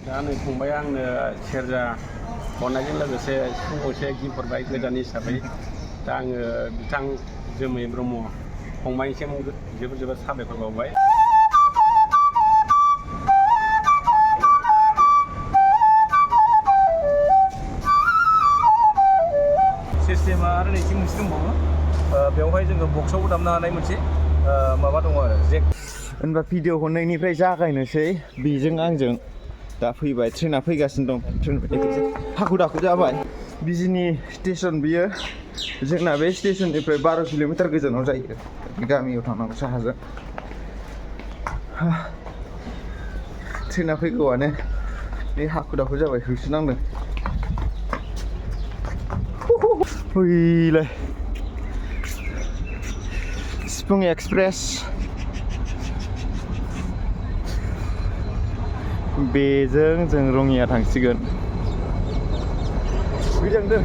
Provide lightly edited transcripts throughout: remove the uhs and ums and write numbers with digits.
दा नै फंबाया आंनो सेरजा हरनायजों लोगोसे सिफुं गंसे गिफ्ट हरबाय गोदान हिसाबै दा आङो बिथां जोमै ब्रह्म फंबायनिसिम जोबोद साबायखर बावबाय। सिस्टेमा आरो नैथिं मोनसे दंबावो बेवहाय जोङो बक्सआवबो दामनो हानाय मोनसे माबा दङ आरो जेक। होनबा भिडिअखौ नैनिफ्राय जागायनोसै बेजों आंजों दा फैबाय ट्रेना फैगासिनो दं ट्रेन हाखु दाखु जाबाय बिजिनि स्टेसन बियो जोंना बे स्टेसननिफ्राय 12 किल'मिटार गोजानाव जायो गामियाव थांनांगौ साहाजों ट्रेना फैगौआनो बे हाखु दाखु जाबाय होसोनांदों फैलाय सिफुं एक्सप्रेस बेजों जों रङिया थांसिगोन गोजांदों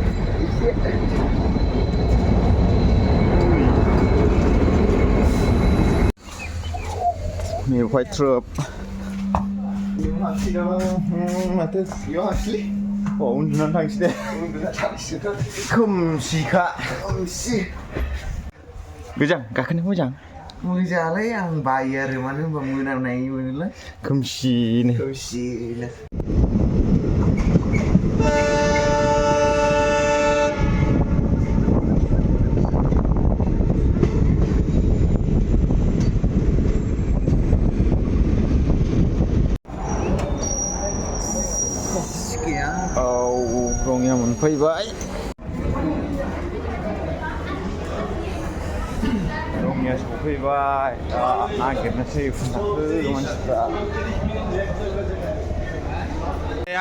एसे मेवहाय ट्रोप माथो बेयाव हासलै उन्दुनानै थांसै दे खोमसिखा खोमसि गोजां गाखोनो मोजाङालै आं बायो आरो मानो होनबा मोनामनाय मोनोलाय खोमसिनो रङिया मोनफैबाय रङिया सफैबाय नागिरनोसै मानसिफ्रा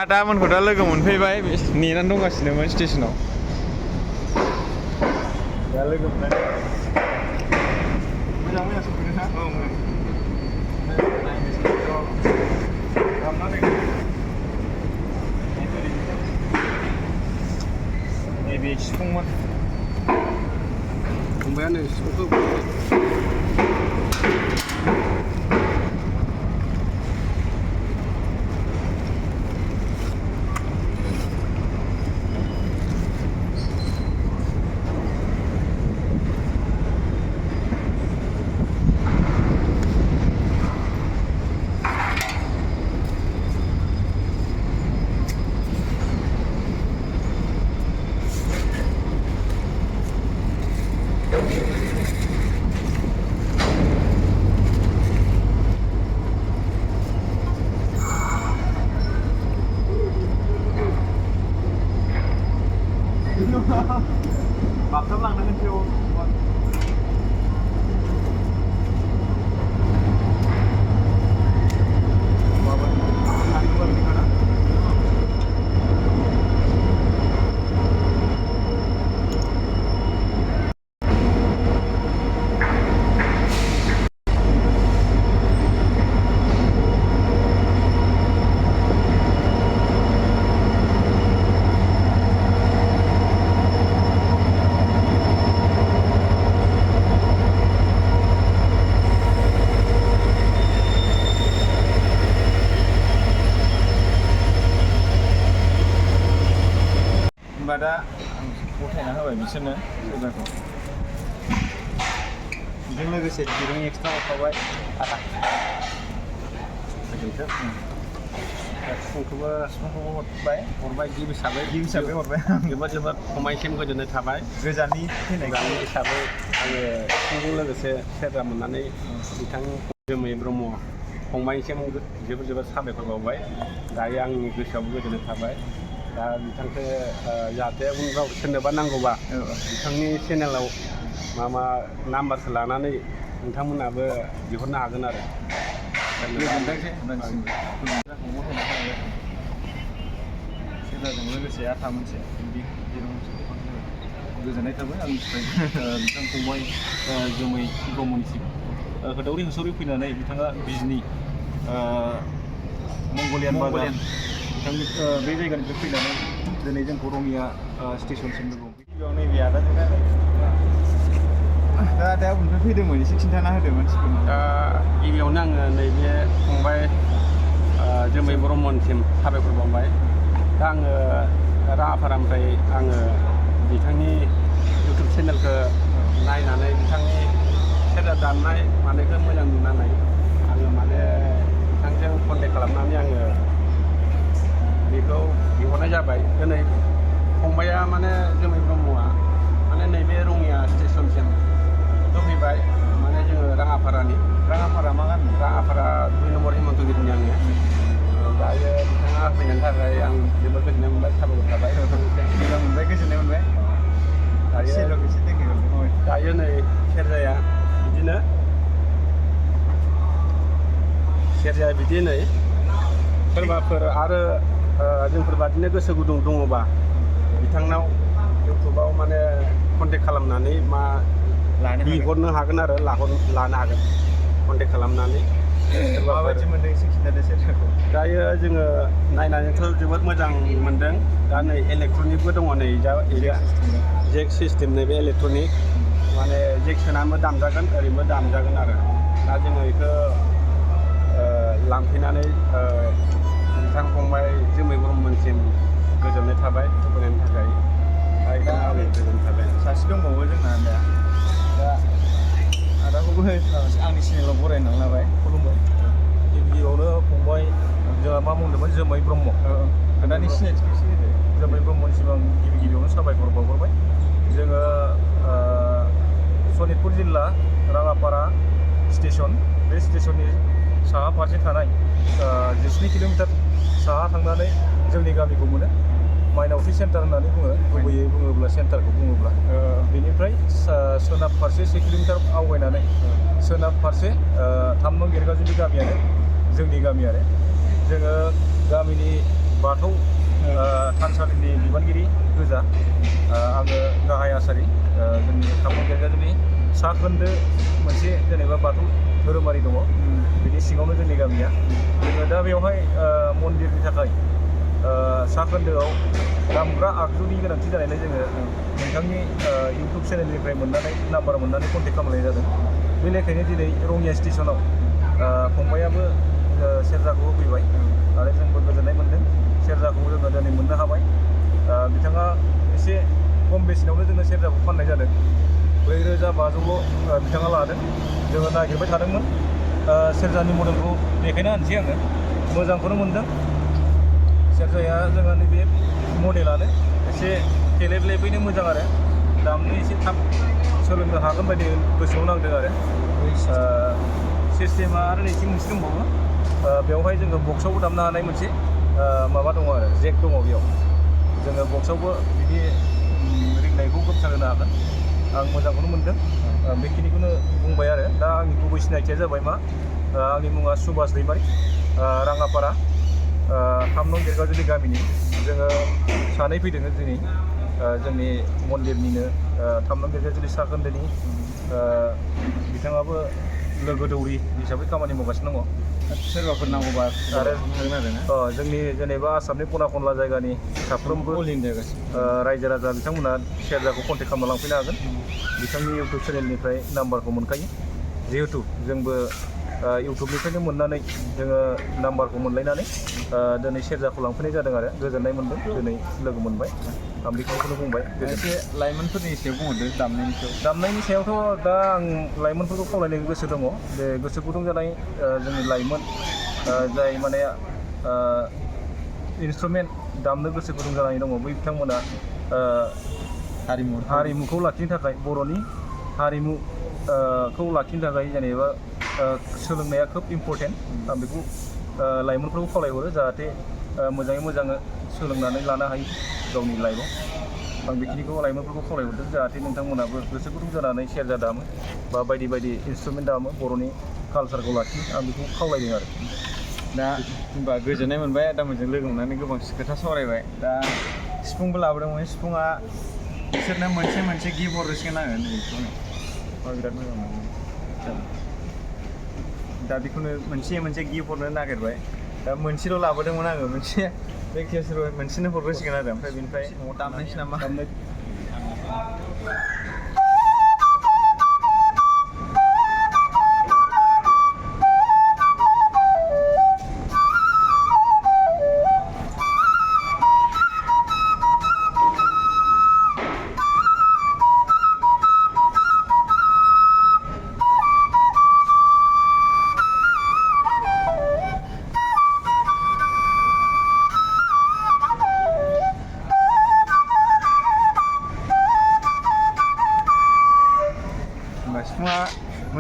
आदामोनखौ दा लोगो मोनफैबाय नेनानै दंगासिनोमोन स्टेसनाव दा लोगो मोननानै मोजां सफैदों ना नैबे सिफुंमोन फंबायानो सिफुंखौ बाबथाबलांनांगोन थेव होनबा दा आं गथायना होबाय बिसोरनो सोरबाखौ बेजों लोगोसे दिरुं एक्सट्रा हरफाबाय सिफुंखौबो हरबाय गिफ्ट हिसाबै हरबाय जोबोद फंबायसिम गोजोननाय थाबाय गोजाननि फैनाय हिसाबै आङो सिफुंजों लोगोसे सेरजा मोननानै बिथां जोमै ब्रह्म फंबायनिसिम जोबोद साबायखर बावबाय दायो आंनि गोसोआवबो गोजोननाय थाबाय दा बिथांखौ जाहाथे उनफ्राव सोरनोबा नांगौबा बिथांनि चेनेलाव मा नाम्बारखौ लानानै नोंथांमोनाबो बिहरनो हागोन आरो सेरजाजों लोगोसे आथा मोनसे गोजोननाय थाबाय आंनिफ्राय बिथां फंबाय जोमै ब्रह्मनिसिम होदावरि होसावरि फैनानै बिथाङा बिजनि मंगलियान बाजार बिथांनि बे जायगानिफ्राय फैनानै दिनै जोंखौ रङिया स्टेसनसिम लोगो गिबियाव नैबे आदाजों दा आदाया बबेनिफ्राय फैदोंमोन एसे खिन्थाना होदो मानसिफोरनो दा गिबियावनो आङो नैबे फंबाय जोमै ब्रह्मनिसिम साबायखर बावबाय दा आङो राङापारानिफ्राय आङो बिथांनि इउटुब चेनेलखौ नायनानै बिथांनि सेरजा दामनाय मानायखौ मोजां नुनानै आङो माने बिथांजों कन्टेक्ट खालामनानै आङो बेखौ बिहरनाय जाबाय दिनै फंबाया माने जोमै ब्रह्मआ माने नैबे रङिया स्टेसनसिम सफैबाय माने जोङो राङापारानि राङापारा मा गामि? राङापारा 2 नम्बर हेमन्तगिरिनि आङो दायो बिथाङा फैनायनि थाखाय आं जोबोद गोजोननाय मोनबाय साबायखर थाबाय मोजां मोनबाय गोजोननाय मोनबाय दायो नै सेरजाया बिदि नै सोरबाफोर आरो जोंफोर बादिनो गोसो गुदुं दङबा बिथांनाव इउटुबाव माने कन्टेक्ट खालामनानै बिहरनो हागोन आरो लानो हागोन कन्टेक्ट खालामनानै माबायदि मोनदों एसे खिन्थादो सेरजाखौ दायो जोङो नायनानैथ' जोबोद मोजां मोनदों दा नै इलेक्ट्रनिकबो दङ नै जेक सिस्टेम नैबे इलेक्ट्रनिक माने जेक सोनानैबो दामजागोन ओरैनोबो दामजागोन आरो दा जोङो बेखौ लांफैनानै बिथां फंबाय जोमै ब्रह्मनिसिम गोजोननाय थाबाय सफैनायनि थाखाय गोजोननाय थाबाय सासे दंबावो जोंना दा आदाखौबो आंनि चेनेलाव बरायनानै लाबाय खुलुमबाय गिबियावनो फंबाय जोंहा मा बुंदोंमोन जोमै ब्रह्म आदानि सिनायथिखौ एसे होदो जोमै ब्रह्मनिसिम आं गिबियावनो साबायखर बावहरबाय जोङो सनितपुर जिल्ला राङापारा स्टेसन बे स्टेसननि साहा फारसे थानाय 19 किल'मिटार साहा थांनानै जोंनि गामिखौ मोनो माइनावथि सेन्टार होननानै बुङो गुबैयै बुङोब्ला सेन्टारखौ बुङोब्ला बेनिफ्राय सोनाब फारसे 1 किल'मिटार आवगायनानै सोनाब फारसे 3 नं गेरगाजुलि गामियानो जोंनि गामि आरो जोङो गामिनि बाथौ थानसालिनि बिबानगिरि गोजा आङो गाहाय आसारि जोंनि 3 नं गेरगाजुलि सा खोन्दो मोनसे जेनेबा बाथौ धोरोमारि दङ बिनि सिङावनो जोंनि गामिया जोङो दा बेवहाय मन्दिरनि थाखाय सा खोन्दोआव दामग्रा आगजुनि गोनांथि जानायलाय जोङो नोंथांनि इउटुब चेनेलनिफ्राय नाम्बार मोननानै कन्टेक्ट खालामनाय जादों बे लेखायनो दिनै रङिया स्टेसनाव फंबायाबो सेरजाखौ होफैबाय आरो जोंबो गोजोननाय मोन्दों सेरजाखौ जोङो दिनै मोननो हाबाय बिथाङा एसे खम बेसेनावनो जोङो सेरजाखौ फाननाय जादों 4,500ल' बिथाङा लादों जोङो नागिरबाय थादोंमोन सेरजानि मडेलखौ देखायना होनोसै आङो मोजांखौनो मोन्दों सेरजाया जोंहा नैबे मडेलानो एसे खेलेबलेबैनो मोजां आरो दामनो एसे थाब सोलोंनो हागोन बायदि गोसोआव नांदों आरो सिस्टेमा आरो नैथिं मोनसे दंबावो बेवहाय जोङो बक्सआवबो दामनो हानाय मोनसे माबा दङ आरो जेक दङ बेयाव जोङो बक्सआवबो बिदि रिंनायखौ गोमसार होनो हागोन आं मोजांखौनो मोन्दों बेखिनिखौनो बुंबाय आरो दा आंनि गुबै सिनायथिया जाबाय मा आंनि मुङा सुबास दैमारि राङापारा 3 नं गेरगाजुलि गामिनि जोङो सानै फैदों दिनै जोंनि मन्दिरनिनो 3 नं गेरगाजुलि सा खोन्दोनि बिथाङाबो लोगो दौरि हिसाबै खामानि मावगासिनो दङ सोरबाफोर नांगौबा आरो आरोना जोंनि जेनेबा आसामनि खना खनला जायगानि साफ्रोमबो रायजो राजा बिथांमोना सेरजाखौ कन्टेक्ट खालामना लांफैनो हागोन बिथांनि इउटुब चेनेलनिफ्राय नाम्बारखौ मोनखायो जिहेतु जोंबो इउटुबनिफ्रायनो मोननानै जोङो नाम्बारखौ मोनलायनानै दिनै सेरजाखौ लांफैनाय जादों आरो गोजोननाय मोन्दों दिनै लोगो मोनबाय आं बेखौनो बुंबाय एसे लाइमोनफोरनि सायाव बुंहरदो दामनायनि सायावथ' दा आं लाइमोनफोरखौ खावलायनो गोसो दङ बे गोसो गुदुं जानाय जोंनि लाइमोन जाय माने इन्सट्रुमेन्ट दामनो गोसो गुदुं जानानै दङ बै बिथांमोना हारिमुखौ लाखिनो थाखाय बर'नि हारिमुखौ लाखिनो थाखाय जेनेबा सोलोंनाया खोब इम्परटेन्ट आं बेखौ लाइमोनफोरखौ खावलायहरो जाहाथे मोजाङै मोजां सोलोंनानै लानो हायो गावनि लाइफआव आं बेखिनिखौ लाइमोनफोरखौ खावलायहरदों जाहाथे नोंथांमोनाबो गोसो गुदुं जानानै सेरजा दामो बा बायदि बायदि इन्सट्रुमेन्ट दामो बर'नि कालसारखौ लाखियो आं बेखौ खावलायदों आरो दा होनबा गोजोननाय मोनबाय आदामोनजों लोगो मोननानै गोबां खोथा सावरायबाय दा सिफुंबो लाबोदोंमोन सिफुङा बिसोरनो मोनसे गिफ्ट हरसिगोन आङो नैबेखौनो बिराद मोजां मोनो दा बेखौनो मोनसे गिफ्ट हरनो नागिरबाय दा मोनसेल' लाबोदोंमोन आङो मोनसे जायखिजाया मोनसेनो हरग्रोसिगोन आरो ओमफ्राय बेनिफ्राय न'आव दामनायसै नामा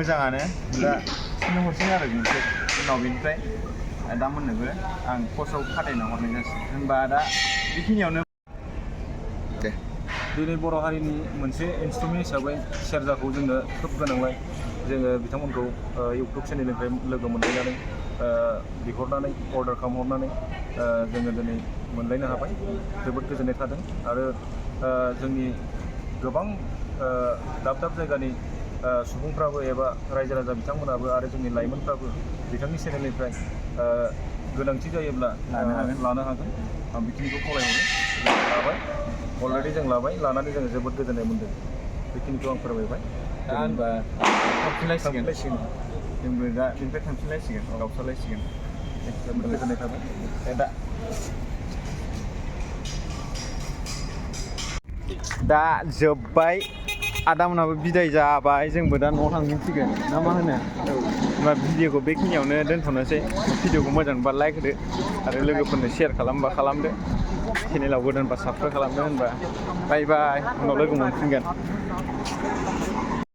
मोजाङानो दा सोंनो हरसिगोन आरो नोंसोर उनाव बेनिफ्राय दा मोननोबो आं पस्टआव फाथायना हरनाय जासिगोन होनबा दा बेखिनियावनो दे दिनै बर' हारिनि मोनसे इन्सट्रुमेन्ट हिसाबै सेरजाखौ जोंनो खोब गोनांलाय जोङो बिथांमोनखौ इउटुब चेनेलनिफ्राय लोगो मोनलायनानै बिहरनानै अर्डार खालामहरनानै जोङो दिनै मोनलायनो हाबाय जोबोद गोजोननाय थादों आरो जोंनि गोबां दाब दाब जायगानि सुबुंफ्राबो एबा रायजो राजा बिथांमोनाबो आरो जोंनि लाइमोनफ्राबो बिथांनि चेनेलनिफ्राय गोनांथि जायोब्ला लानो हागोन आं बेखिनिखौ खावलायहरो लाबाय अलरेडि जों लाबाय लानानै जोङो जोबोद गोजोननाय मोन्दों बेखिनिखौ आं फोरमायबाय दा होनबा थांफिनलायसिगोन जोंबो दा बेनिफ्राय थांफिनलायसिगोन गावस्रालायसिगोन जोबोद गोजोननाय थाबाय दा जोब्बाय आदामोनाबो बिदाय जाबाय जोंबो दा न'आव थांफिनसिगोन ना मा होनो होनबा भिडिअखौ बेखिनियावनो दोनथ'नोसै भिडिअखौ मोजां मोनबा लाइक होदो आरो लोगोफोरनो शेयार खालामबा खालामदो चेनेलाव गोदानबा साबस्क्राइब खालामदो होनबा बाय बाय उनाव लोगो मोनफिनगोन